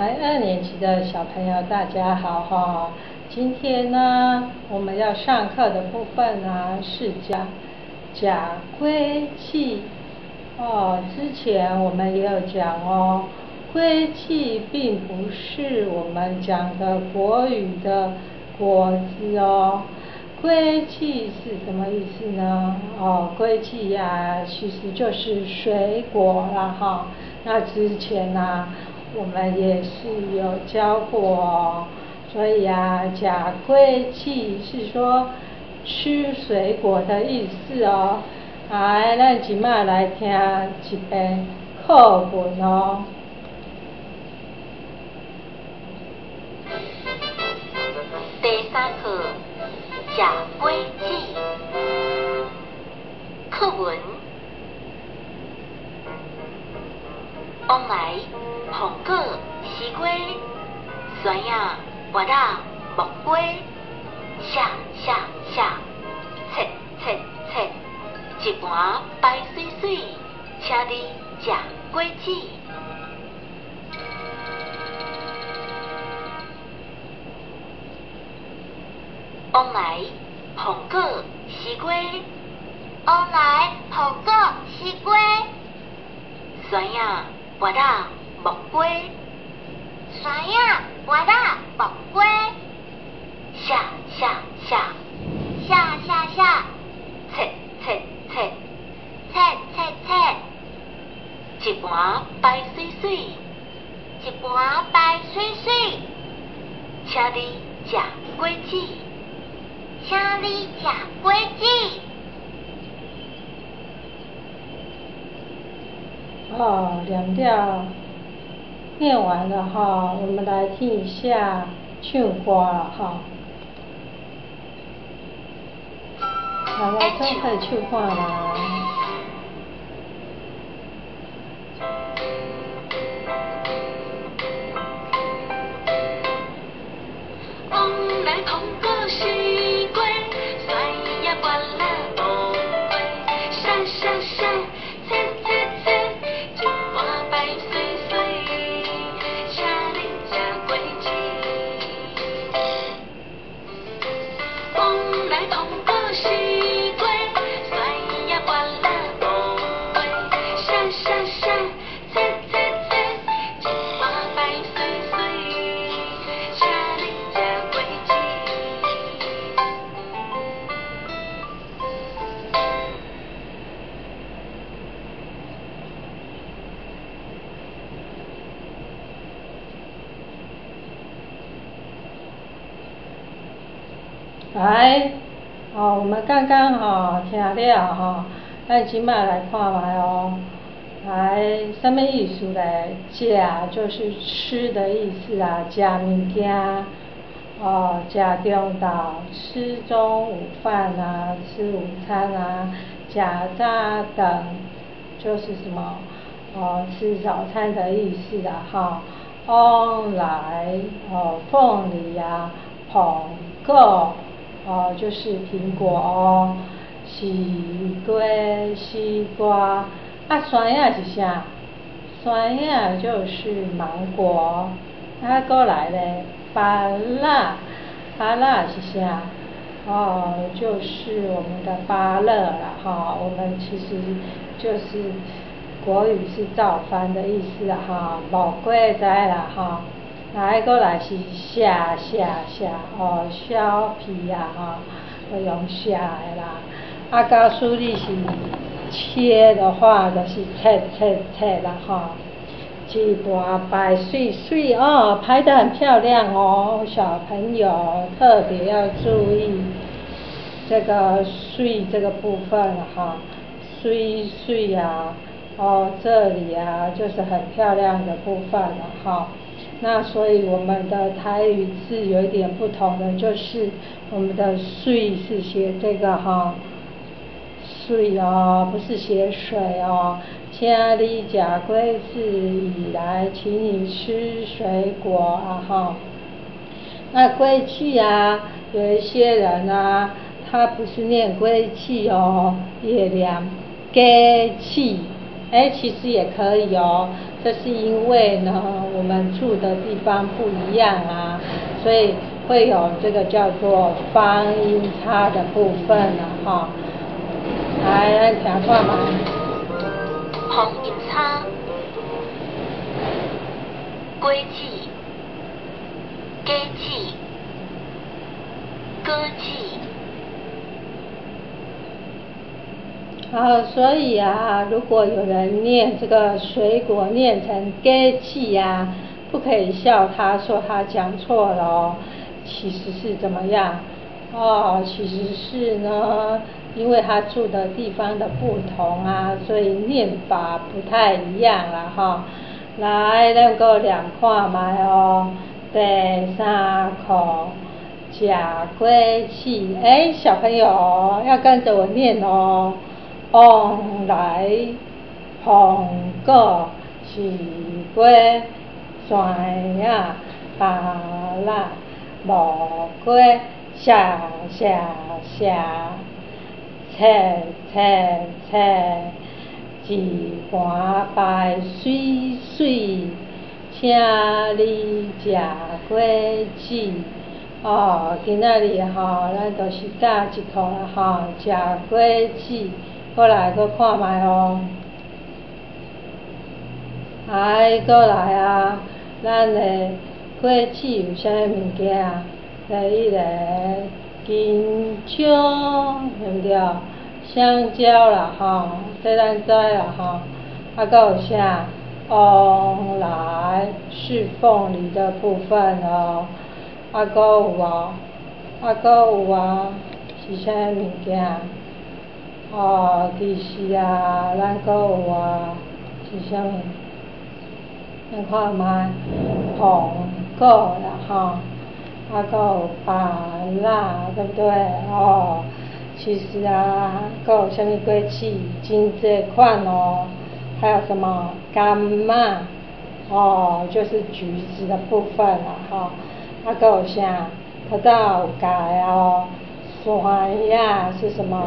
来，二年级的小朋友，大家好哈！今天呢，我们要上课的部分呢是讲食果子哦。之前我们也有讲哦，果子并不是我们讲的国语的果子哦。果子是什么意思呢？哦，果子呀，其实就是水果啦哈。那之前呢，我们也是有教过哦，所以啊，食果子是说吃水果的意思哦。来，咱这摆来听一遍课文哦。第三课，食果子。课文：往来、苹果、西瓜、酸仔、芭乐、木瓜，写写写，切切切，一盘摆媠媠，请你食果子。往来、苹果、西瓜，往来、苹果、西瓜，酸仔、芭乐、木瓜，酸仔、芭乐、木瓜，写写写，写写写，切切切，切切切，一盘摆媠媠，一盘摆媠媠，请你食果子。请你食果子。哦，念了，念完了哈，我们来听一下唱歌了哈。来，来，做伙唱看啦。往来苹果西瓜，酸仔芭乐木瓜，写写写，切切切，一盘摆媠媠，请你食果子。往来苹果西瓜，酸仔芭乐木瓜，写写写，切切切，一盘摆媠媠，请你食果子。来，哦，我们刚刚吼听了吼，咱这摆来看觅哦。来，啥物意思咧？食就是吃的意思啊，食物件，哦，食中昼，吃中午饭啊，吃午餐啊，食早顿就是什么？哦，吃早餐的意思啦，哈。往来，哦，凤梨啊，苹果，哦，就是苹果哦，西瓜，西瓜，啊，酸仔是啥？酸仔就是芒果，啊，阁来咧，芭乐，芭乐是啥？哦，就是我们的芭乐啦，哈，我们其实就是国语是照翻的意思啦，哈，木瓜知啦，哈。来，阁来是削削削，哦，削皮啊，哈，会用削的啦。啊，假使你是切的话，就是切切切啦，哈。一盘摆媠媠哦，排得很漂亮哦，小朋友特别要注意这个媠这个部分哈，媠媠啊，哦，这里啊就是很漂亮的部分了哈。那所以我们的台语字有一点不同的，就是我们的媠是写这个哈，媠哦，不是写水哦。请你食果子以来，请你吃水果啊哈。那果子啊，有一些人啊，他不是念果子哦，也念果子，哎，其实也可以哦。這是因為呢，我們住的地方不一樣啊，所以會有這個叫做發音差的部分了哈。來，咱聽看覓。方音差，果子，果子，果子。好，所以啊，如果有人念這個水果念成果子啊，不可以笑他說他講錯了哦，其實是怎麼樣？哦，其實是呢，因為他住的地方的不同啊，所以念法不太一樣啦哈。來，咱閣念看覓哦，第三課，食果子，欸，小朋友要跟着我念哦。往來蘋果、西瓜、山仔、芭樂、木瓜，寫寫寫，切切切，一盤排媠媠，請你食果子。哦，今仔日吼，咱就是教這課啦吼，食果子。過來，閣看覓哦。來，閣來啊！咱的果子有啥物物件？第一个，香蕉，對毋對？香蕉啦吼，這咱知啦吼。啊，閣有啥？旺來是鳳梨的部分哦。啊，閣有無？啊，閣有啊，是啥物物件？哦，其實啊，咱閣有啊，是啥物？咱看覓，蘋果啦吼，啊，閣有芭樂，對不對？哦，其實啊，閣有啥物果子？真濟款哦，還有什麼柑仔？哦，就是橘子的部分啦吼。啊，閣有啥？頭拄有教的哦，山仔是什麼？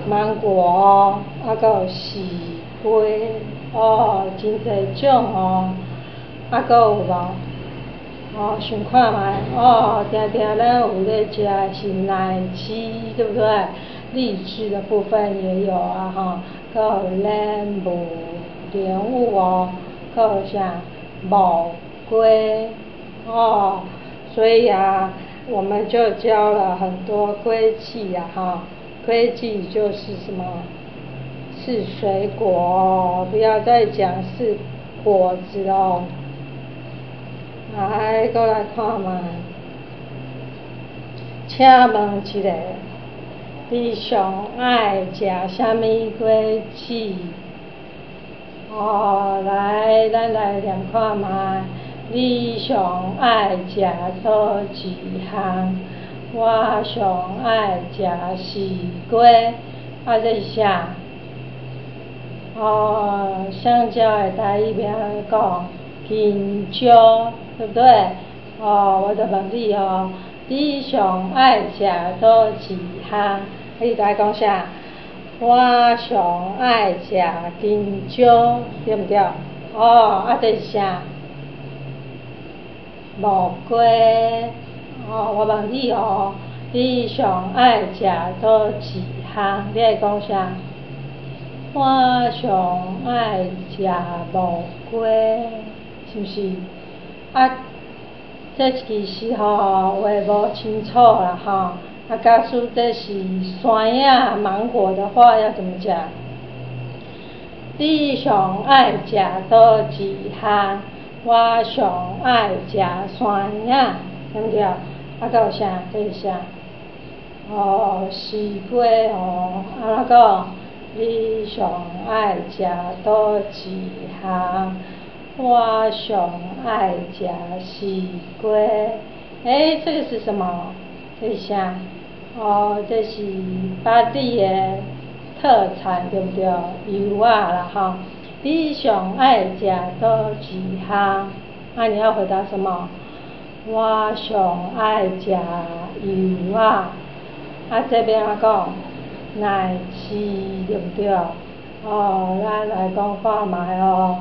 芒果哦，啊，閣有西瓜哦，真濟種哦，啊，閣有無？哦，想看覓哦，定定咱有咧食的是奶雞，對不對？荔枝的部分也有啊，吼，閣有蓮霧，蓮霧哦，閣有啥？木瓜哦，所以啊，我們就教了很多果子呀，哈。果子就是什麼？是水果哦，不要再講是果子哦。來，閣來看覓。請問一下，你上愛食啥物果子？哦，來，咱來念看覓。你上愛食佗一項？我上愛食西瓜，啊，這是啥？哦，香蕉的台語名講香蕉，對不對？哦，我就問你哦，你上愛食佗一項？你就愛講啥？我上愛食香蕉，對毋對？哦，啊，這是啥？木瓜。哦，我問你哦，你上愛食佗一項？你愛講啥？我上愛食木瓜，是毋是？啊，這其實吼話無清楚啦吼。啊，假使這是山仔芒果的話，要怎麼講？你上愛食佗一項？我上愛食山仔，對毋對？啊，閣有啥？這是啥？哦，西瓜哦，按怎講？你上愛食佗一項？我上愛食西瓜。欸，這個是什麼？這是啥？哦，這是巴黎的特產，對毋對？柚仔啦吼。你上愛食佗一項？啊，你要回答什麼？我上愛食柚仔。啊，這欲按怎講？奶雞，對毋對？哦，咱來講看覓哦。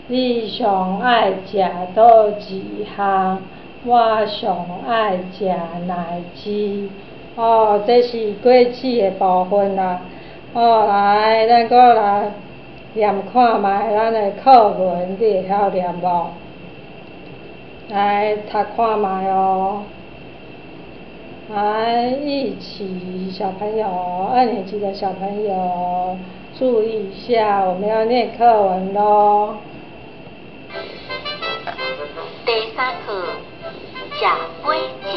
你上愛食佗一項？我上愛食奶汁。哦，這是果子的部分啦。哦，來，咱閣來念看覓咱的課文，你會曉念無？來讀看覓哦。來，一起，小朋友，二年級的小朋友，注意一下，我們要念課文囉。第三課，食果子。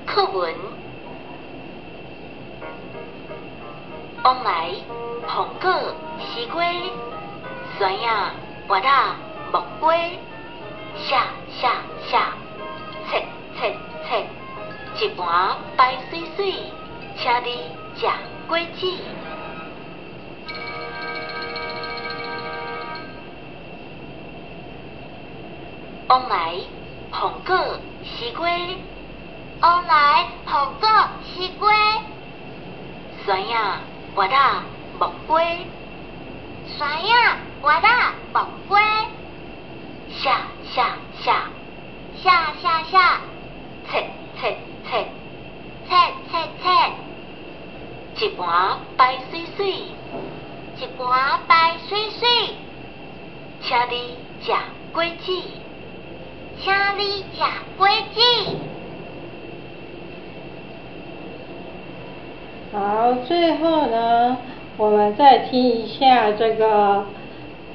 課文：往來、蘋果、西瓜、酸仔、芭樂、木瓜，寫寫寫，切切切，一盤白媠媠，請你食果子。往來、蘋果、西瓜，往來、蘋果、西瓜，酸仔、芭樂、木瓜，酸仔、芭樂、木瓜，寫寫寫，寫寫寫，切切切，切切切，一盤白媠媠，一盤白媠媠，請你食果子。請你食果子。好，最後呢，我們再聽一下這個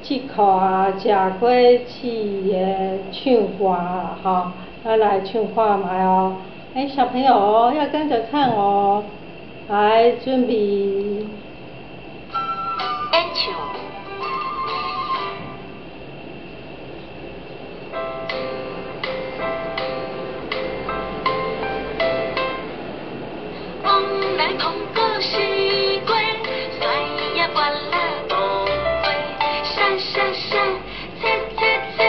這課啊，食果子的唱歌啦，吼，咱來唱看覓哦。欸，小朋友要跟着唱哦。來，準備。演唱。往來蘋果西瓜，酸仔芭樂木瓜，寫寫寫，切切切，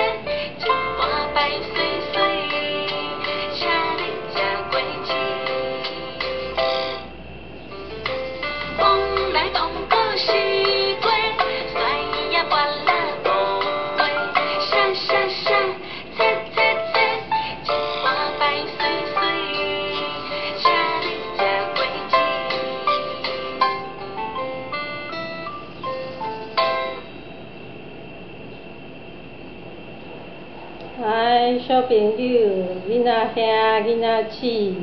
一盤白媠媠，請你食果子。往來蘋果西瓜，酸仔芭樂木瓜，寫寫寫，切切切，一盤白媠媠，請你食果子。來，小朋友，囡仔兄、囡仔姊，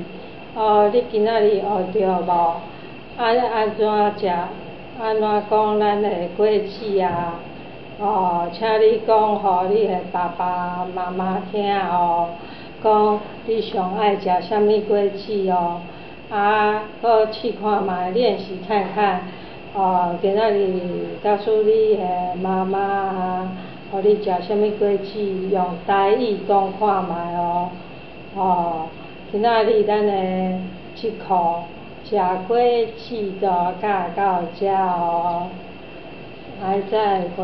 哦，你今仔日學著無？啊，按怎食？按怎講咱的果子啊？哦，請你講予你的爸爸媽媽聽哦，講你上愛食啥物果子哦？啊，閣試看覓，練習看看。哦，今仔日假使你的媽媽啊，予你食啥物果子，用台語講看覓哦。哦，今仔日咱的這課食果子就教到遮哦，來再會。